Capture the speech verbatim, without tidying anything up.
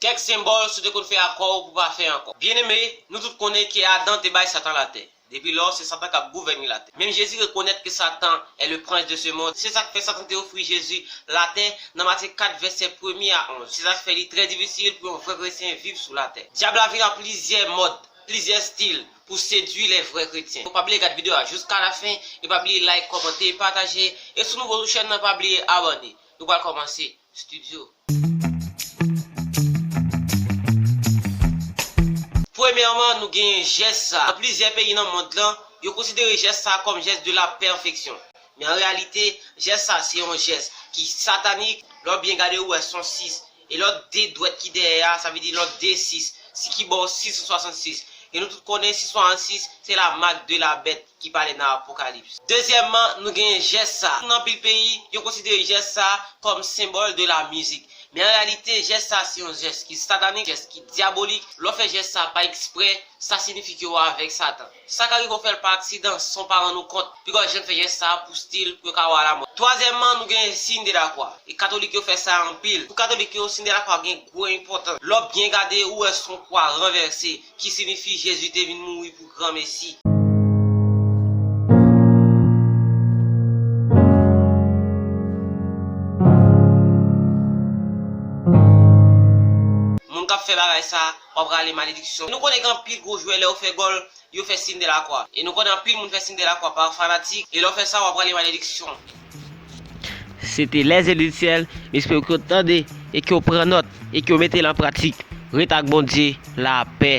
Kèk senbòl si w te konn fè akò w pou pa fè ankò. Byeneme, nou tout konnen ke Adan te bay Satan latè. Depi lò, se Satan k ap gouvène latè. Menm Jezi rekonèt ke Satan est le prince de ce monde. Se sa k fè Satan te ofri Jezi latè nan Matye kat, vèsè premye a onz. Se sa k fè li trè difisil pou yon vrè kretyen viv sou latè. Dyab la vin ak plizyè mòd, plizyè stil pou sedui lè vrè kretyen. Pa bliye gade videyo a jiska lafen, e pa bliye like, kòmante, pataje, e si w nouvo sou chèn nan, pa bliye abòne. Nou pral kòmanse. Studio. Premyèman, nou genyen jès sa. Nan plizyè peyi nan mond lan, yo konsidere jès sa kòm jès de la pèfeksyon. Men an reyalite, jès sa se yon jès ki satanik. Lè w byen gade, ou wè se yon sis. E lòt de dwèt ki dèyè a, sa vle di lòt de sis. Si ki ba w sis san swasannsis. E nou tout konnen sis san swasannsis, se la marque de la bête ki pale nan Apokalips. Dezyèmman, nou genyen jès sa. Nan anpil peyi, yo konsidere jès sa kòm senbòl de la mizik. Men an reyalite, jès sa se yon jès ki satanik, jès ki dyabolik. Lè w fè jès sa pa eksprè, sa siyifi ke w avèk Satan. Sa ka rive w fè l pa aksidan, san w pa rann ou kont. Piga w jèn fè jès sa pou stil, pou yo ka wè w alamòd. Twazyèmman, nou genyen siy de lakwa. E katolik yo fè sa anpil. Pou katolik yo, siy de lakwa gen gwo enpòtans. Lè w byen gade, ou wè se yon kwa ranvèse, ki siyifi Jezi te vin mouri pou Granmesi. Moun k ap fè bagay sa, w ap rale malediksyon. Nou konnen gen anpil gwo jwè, lè yo fè gòl, yo fè siy de lakwa. E nou konnen anpil moun fè siy de lakwa pa fanatik, e lè w fè sa, w ap rale malediksyon. Se te Les Élites du Ciel, m espere ke w tande e ke w pran nòt e ke w mete l an pratik. Ret ak Bondye, lapè.